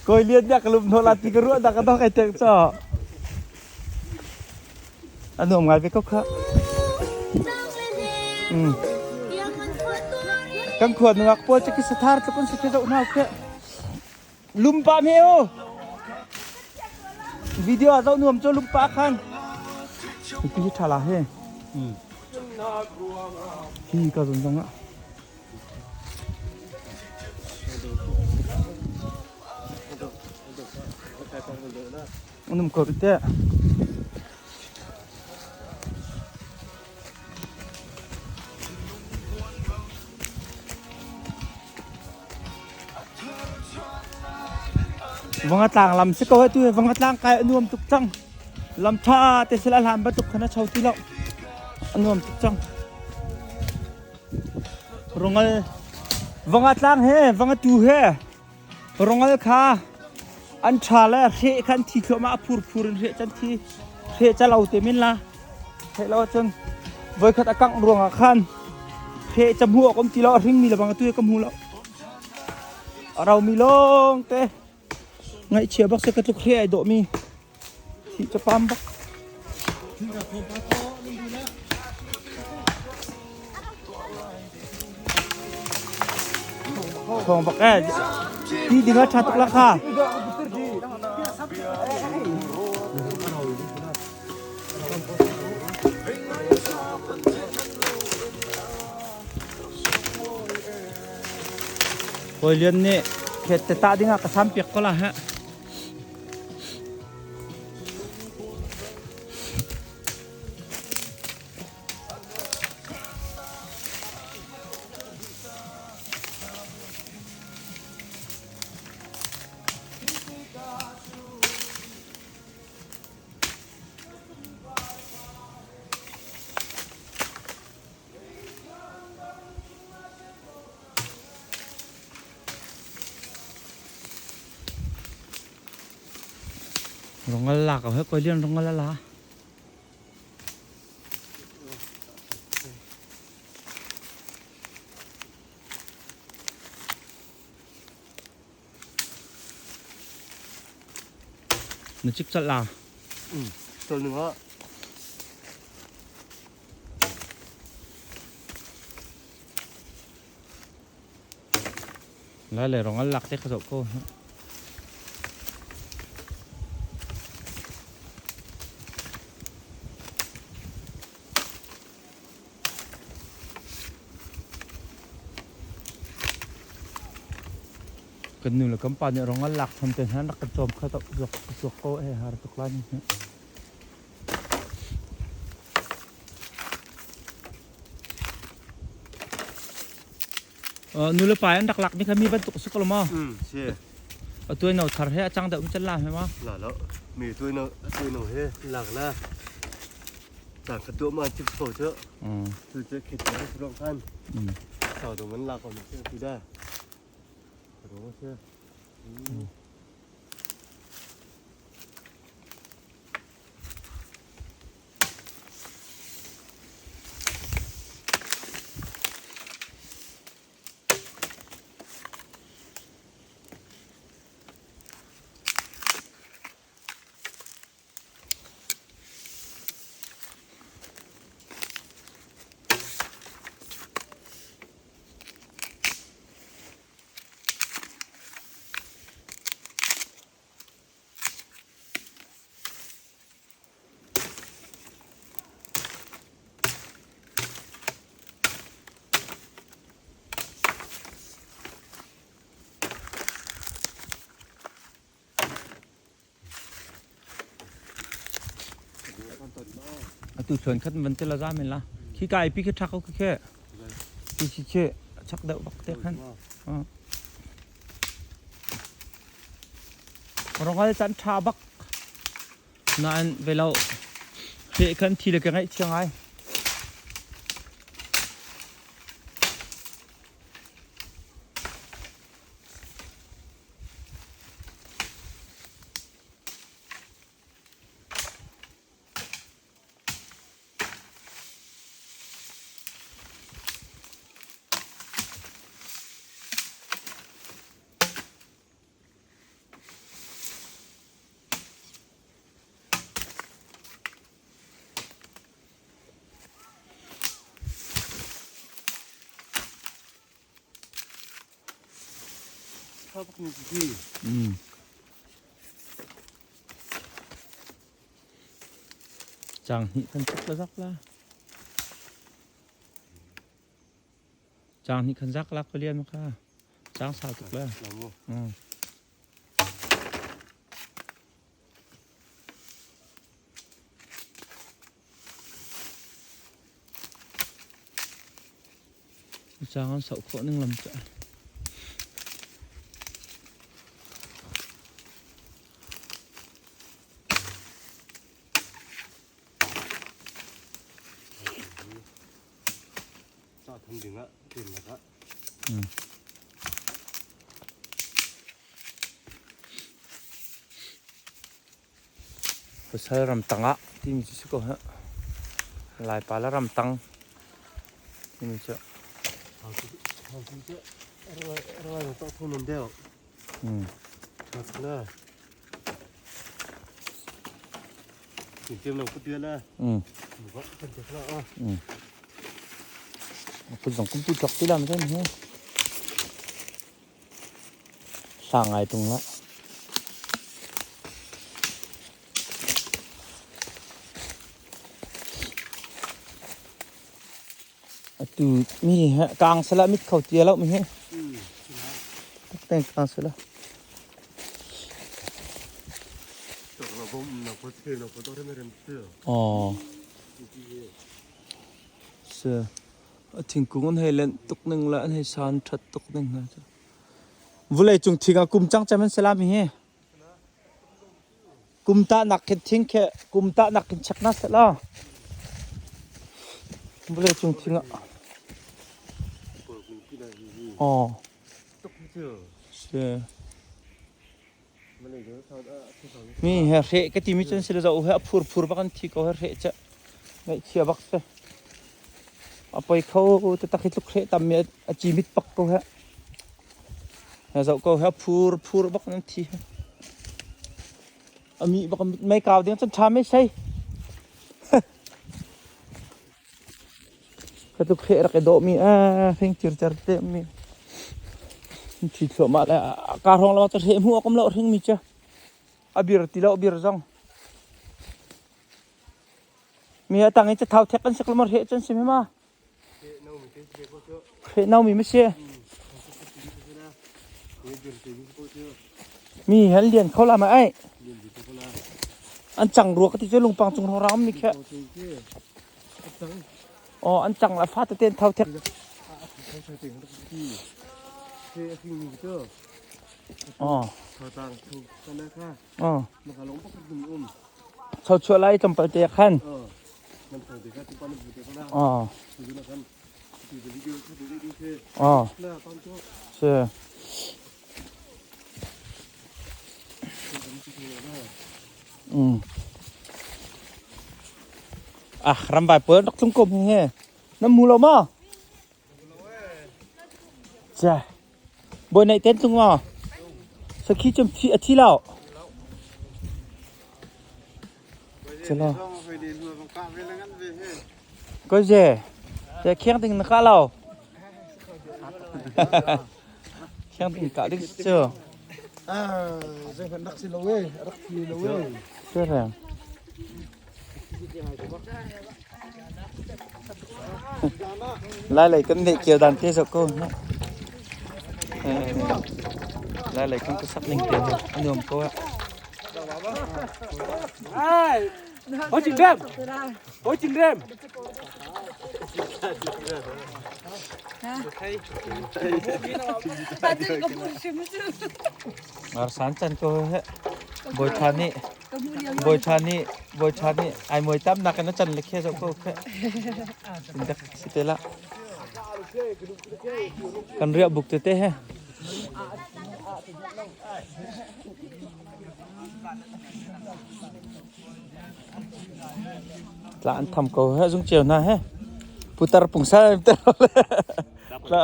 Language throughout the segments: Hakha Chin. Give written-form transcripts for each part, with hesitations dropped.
Kawi lian dah ka lum hnaw la ti ka ruah dah ka dawh kai tek cho. A nuam ngai ve ko kha. Kan khua nungak pawl cu khi sathar tluk in si khi zoh hna khi. Lumpa hme u. Video ah zoh nuam cu lumpa khan. Hi hi tha la he. Hi ka zon zong ah. Unum ko te. Vanga tlang lam si ko tu vanga tlang kai a nuam tuk cang. Lam tha te sila hlan bantuk khan a cho ti lo. A nuam tuk cang. Rongal vanga tlang he vanga tu he rongal kha. An ṭha le hreh khan thi thluahmah a phur phur in hreh can thi hreh calo te min la hreh lo ahcun voikhat a kangh ruangah khan hreh ca hmuh awk um ti lo a hringmi le bang atu ka hmu lo a romi lawng te ngaihchia bak se ka tluk hreh ai dawhmi thih ca pam bak. Thawng bak eh. Ti ding a ṭha tuk la kha. Hawi Lian nih khet te tah dingah ka sam piak ko la ha. Rongal la ko he koi lian rongal la. Na cik cal la. Tol ning ah. Lai le rong an lak te kha zoh ko. Kan nu le kan pa nih rong an lak tham te hna rak kan cawm kha to zuak zuak ko he har tuk lai ni. Nu le pa an rak lak mi kha mi bantuk si ko lo maw? Si. Atu no thar he a cang deuh mi can la he ma? La lo. Mi tu no tu no he lak la. Cang khat tu ma chip so chu. Tu che khit ta su rong khan. Sao do man lak ko mi tu da. Ro se. Atu chuan khat van te la za men la. Khi kai pi khi thak ko khi khi khi che chak deuh bak te khan. Rongal chan tha bak. Nain velo he kan thi le ka ngaih chia ngai. Cang hnih kan tuk la zak la. Cang hnih kan zak la ko lian kha. Cang sau tuk la. Cang an sauh khawh ning lam cu. Sa tham ding ah tin lakah. Pasal ramtang ah timi cu si ko heh. Laipa le ramtang timi cu. Kut zong kum tu tlok ti lam cun hi. Sang ngai tung la. Atu mi he kang sala mit kho tia lo mi he. Teng kang sala. Oh. Se. A thingkung an hei lenh tuk ning le an hei san ṭhat tuk ning hna cu. Vulei cung thing ah kum cang cem an si la mi hi. Kum tahnak khin thing khi kum tahnak khin chek na seh la. Vulei cung thing ah. Oh. Si. Mi he hreh ka timi cun si le zoh he a phur phur bak an thi ko he hreh che ngaihchia bak si. A poi kho taktak hi tluk hreh tam mi a ci mit pak ko he. He zoh ko he a phur phur bak an thi. A mi bak mei kau ding cun tha mei sei. Ka tluk hreh rak i dawhmi fing circer te mi thi thluahmah le ka hrawng lawng cu hreh hmuh awk um lo hringmi cu a bir ti lo bir zong mi a tang i cathau thek kan sik lo hreh cun si ma hreh no mi ma si mi han lian kho la ma ai an cang rua ka ti cu lungpang cung hrawng ram mi khe Aw an cang la fa tete an tho thek. Aw. Aw. Cho chuah lai tlawmpal te khan. Aw. Aw. Si. Ah, ramvai pawl rak tlung ko hme he. Nan hmu lo maw? Cha. Bawi naih ten tlung maw? Sakhi cum thi a thi lo. Chalo. Ko je. Te khiang ding na ka lo. Khiang ding ka ding cu. Ah, zei hmanh rak si lo e, rak thi lo e. Serem. Lai lei kan neih kio dan te zo ko. Lai lei kan sak ning te a nuam ko. Ai. Hoi ching rem. Hoi ching rem. Ngarsan chan ko he. Bawi tha nih Bawi tha nih Bawi tha nih ai muai tam nak in a chan le khe zo ko khe. Dak si te la. Kan riah buk te te he. Tla an tham ko he zung cio hna he. Putar pungsa ter tla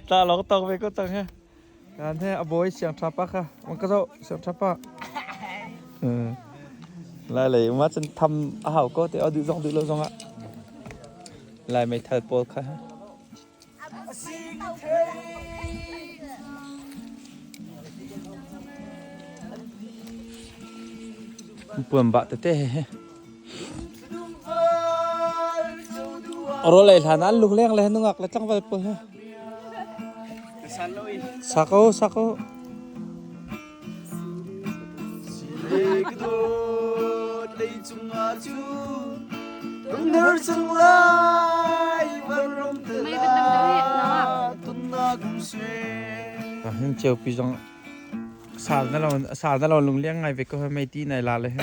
tla lawng tong ve ko cang he. Kan he a bawi siang tha pa kha mang ka zoh siang tha pa. Lai lei ma cun tham a hau ko te a duh zong duh lo zong ah. Lai meithal pawl kha he. Puan bah tete he he. Rawl ei hlan ah an lung leng le nungak le tlangval pawl he. Sako sako. Hin ceupi zong sal na lo sal na lo lung liang ngai ve ko mei ti nai la le he.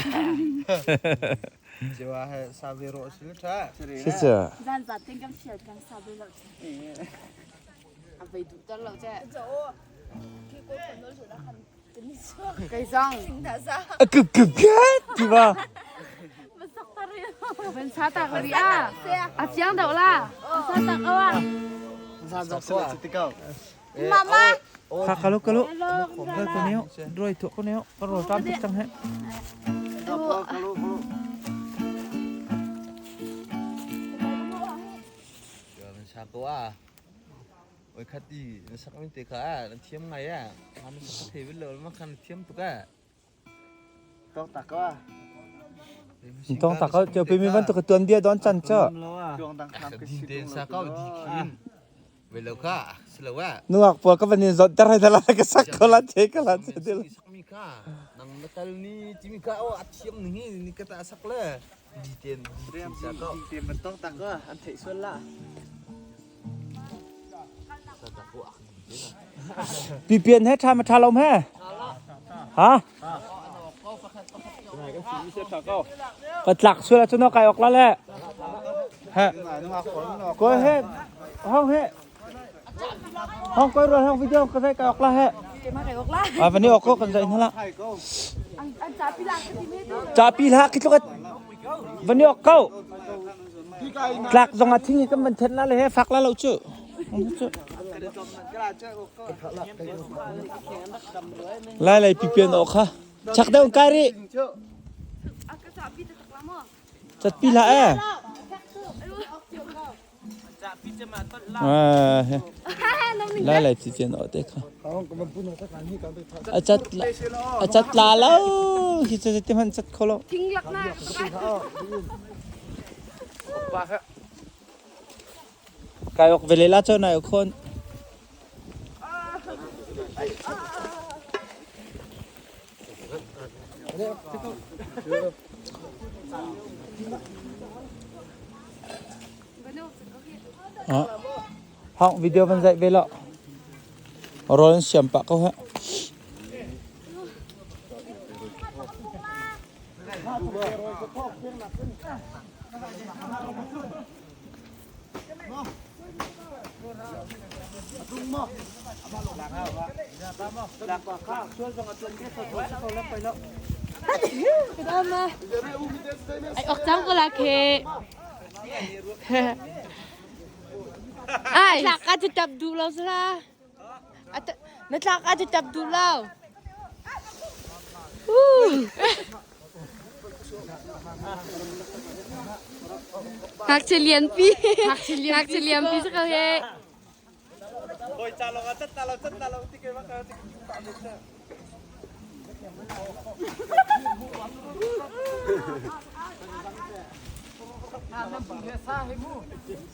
Cewa he sa ve ro sil tha. Si cha. Zan za ting kam fial kam sa ve lo. A vei duh ter lo che. Kei zong. A kup kup ket ti ba. Van sa tak ri a. A chiang deuh la. Sa tak awa. Mama. Kha kalo kalo. Ka ko neo. Roi thu ko neo. Ka rol tam tuk cang he. Sa ko a. Oi khat i na sak mi te kha na thiam ngai a. Ngam sak thei vel lo ma khan thiam tuk a. Tong tak ko cheu pi mi ban tu ka tuan bia don chan cho. Din sa ko di khin. Ve lo kha silo wa. Nuak pua ka van in zot ter hai dala ka sak ko la che ka la che dil. Sak mi kha nang na kal ni ti mi kha o a thiam ni hi ni ka ta sak le. Di ten di sa ko. Di ten tong tak ko an thei sual la. Pipian he tha ma tha lo he? Ha? Ka tlak sual ahcun kai ok la le. He. Ko he. Hong he. Hong koi rual hong video ka zai kai ok la he. A vani ok ko kan zai hna la. Chapi la ki tluk vani ok ko. Tlak zong a thing i kan van then la le he fak la lo cu. Lai lai pipian awk kha. Chak deuh kai ri. Chatpi hlah eh. Lai lai pipian awk te kha. A cat a cat la lo. Hi cu ti hman cat kho lo. Kai awk ve lela cho nai khon. Hong video van dạy ve lo. Rồi siam pak ko ha. Ai ok cang ko la khe. Ai. Tlak a tap duh lo sala. Na tlak a tap duh lo. Ngakchia lianpi. Ngakchia lianpi si ko he.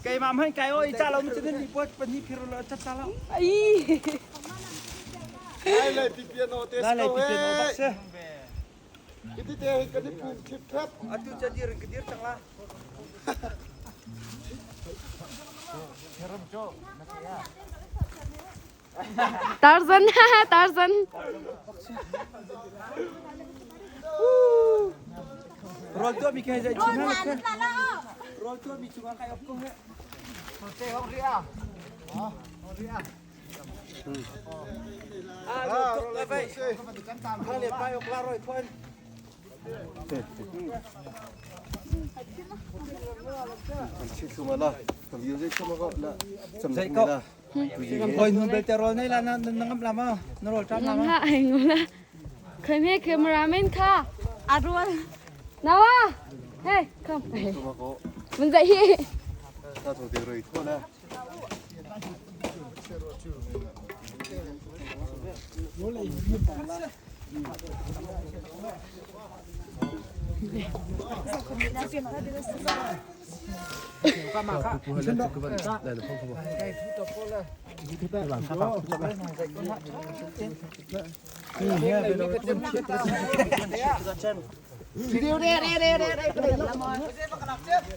Keimah hmanh kai oi ca lo mi cu ni puat pani phir lo chat ta lo. Ai. Lai lai pipiano te Lai lai pipiano bak se. Iti te hi kan i pum thip thap. Atu ca dir in ka dir cang la. Tarzan, Tarzan. Rol tua mi kai zai chin ha ke. Rol tua mi chunga kai op ko he. Te hong ria. Hong ria. Ah, tuk le vai. Khang le pai ok la roi khon. Dạy cậu. Hoi nu belte rol nei la na na ngam la ma. Na rol tram la ma. Ha, ngam la. Khoi me cameraman kha. Arwal. Nawa. Hey, come. Mình dậy hi.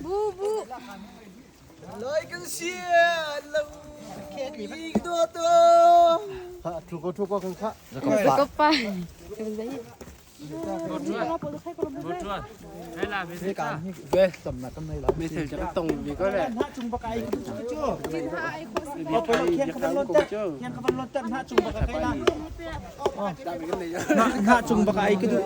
Bu bu. Có pa. Mình dậy. Ha chung bak ai ku chu. Ko pa khian khaban lon ta. Khian khaban lon ta ha chung bak ai la. Ha chung bak ai ku du.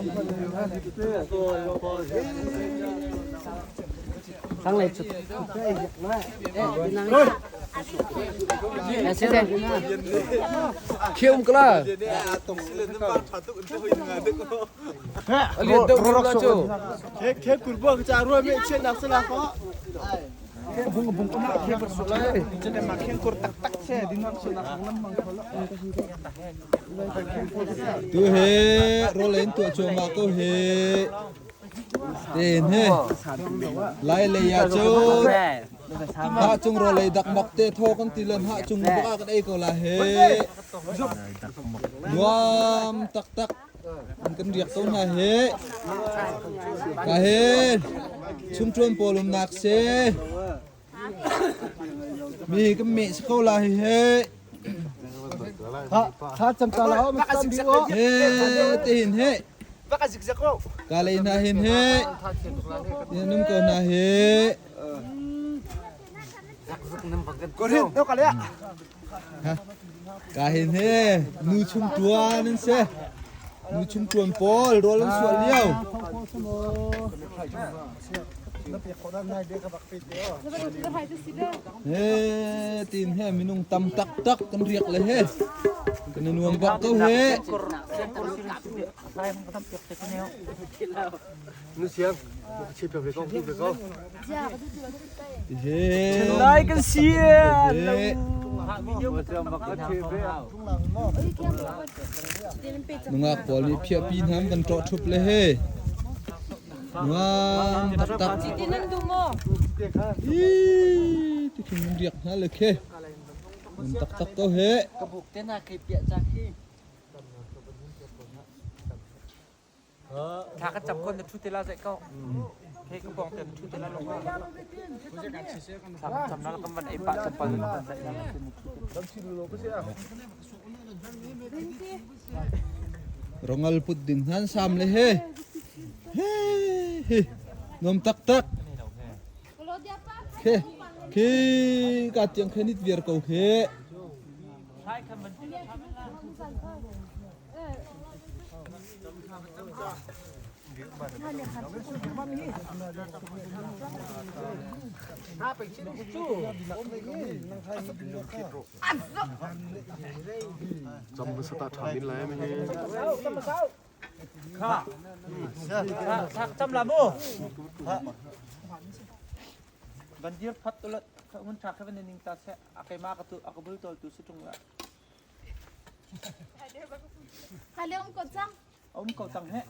Khium kala. Alian deuh la chu. Khe kurbo ka cha ruwa me che nak sala ko. Tu he rawl in tuah cuahmah ko hi. Tin he lai lei ah cun hah cung rawl ei dakmak te thaw kan ti len hah cung bak ah kan ei ko la he. Nuam taktak an kan riak ko hna he. Ka he chungṭuan pawl umnak si. Mi kan meh si ko la hi he. Tha cam ta la ma tam bi o. He te hin he. Ka lei hna hin he. Num ko hna he. Ka hin he nu chung tuan an si. Nu chung tuan pawl rawl an sual lio. He tin he minung tam taktak kan riak le he. Kan nuam bak ko he. Nu siang, chip ve ko, ve ko. He. Lai kan si. He. Nungak pawl nih phiahpi hnam kan ṭawh ṭhup le he. Nuam taktak. Ii, tikhin nan riak hna le khe. Nan taktak ko he. Thla ka cam kon na ṭhu te la zai ko. He ka pawng te na ṭhu te la long. Thla ka cam na kan van ei pah tlawmpal na kan zai la na ṭhu te. Rongal put ding hnan sam le he. He he. Nuam taktak. Khe khi ka tiang khe nit viar ko he. Thak cam la mu. Bandir phat tulat mun tha khe ban ning ta se akai ma ka tu akabul tol tu su tung la. Hai um ko cang. Um ko cang he.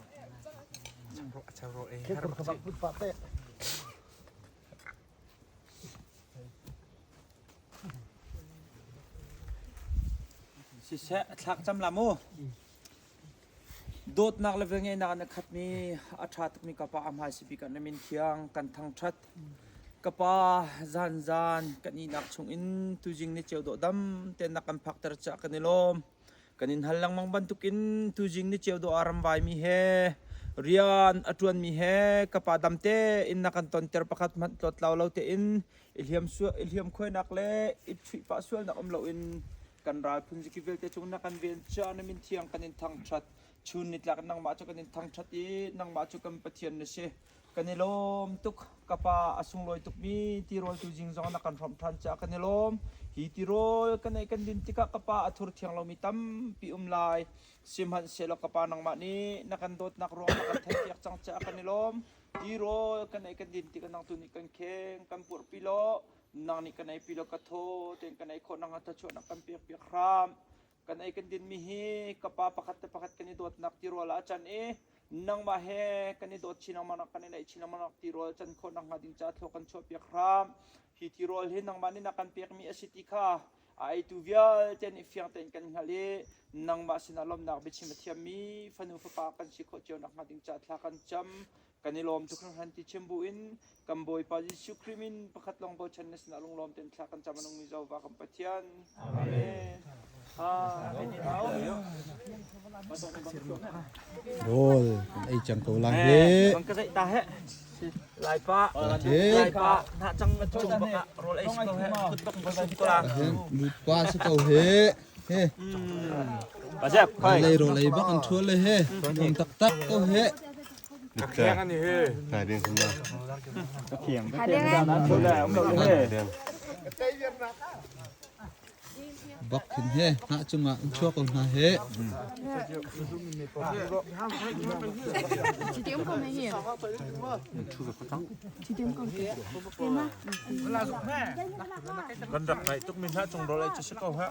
Siseh thlak cam la mu. Dawtnak le velngeihnak in a khatmi a ṭha tukmi ka pa a hmai si bik ah na min thiang kan thangṭhat. Ka pa zanzan kan ihnak chungin tuzing ni ceu dawh dam tein na kan phakter caah kan i lawm. Kan in hal lengmang bantukin tuzing ni ceu dawh ah ramvaimi he rian a ṭuanmi he ka pa dam tein na kan tonter pakhat hmanh tlawttlau lo tein i hliam i hliamkhuainak le i chuihpah sualnak um loin kan ral phunziki vialte cung na kan ven cia na min thiang kan in thangṭhat. Chun nitlak nangmah cu kan in thangṭhat i nangmah cu kan Pathian na si. Kan i lawm tuk. Ka pa a sunglawi tukmi tirawl tuzing zong na kan hrawmh ṭhan caah kan i lawm. Hi tirawl kan ei kan din tikah ka pa a thur thiang lomi tampi um lai. Sihmanhsehlaw ka pa nangmah nih na kan dawtnak ruang na kan theihpiak cang caah kan i lawm. Tirawl kan ei kan din tikah nang tu nih kan kheng kan purhpi law nang nih kan eipi law ka thaw tein kan ei khawh nakhnga thluachuahnak kan pekpiak hram. Kan ei kan dinmi hi ka pa pakhat le pakhat kan i dawtnak tirawl ah a can i nangmah he kan i dawt chin lengmang kan i naih chin lengmang tirawl can khawh nakhnga ding caah thlua kan chuahpiak hram. Hi tirawl hi nangmah nih na kan pekmi a si ti kha a eitu vialte nih fiang tein kan hngalh i nangmah sinah lawmhnak biachim a thiammi fanu fapa kan si khawh cio nakhnga ding caah thla kan cam. Kan i lawm tuk hringhran ti chim buin kan Bawipa Jesuh Khrih min pakhat lawng bochan na sinah lunglawm tein thla kan cam a nungmi Jehovah kan Pathian. Amen. Amen. Rawl kan ei cang ko lai he. Bang ka zaih ta he. Lai pa. Lai pa. Na cang cung bak ah rawl ei si ko he. Kut bak ba ko la. Lut pa si ko he. He. Ba jep. Lei rawl ei bak an thual le he. Nuam taktak ko he. Nai ding hna. Thiam ka thiam da nan thu le um lo le. Ding. Bak khin he hna cungah an chuak ko hna he. Kan rak ngai tuk min hna cung rol ai cu si ko ha.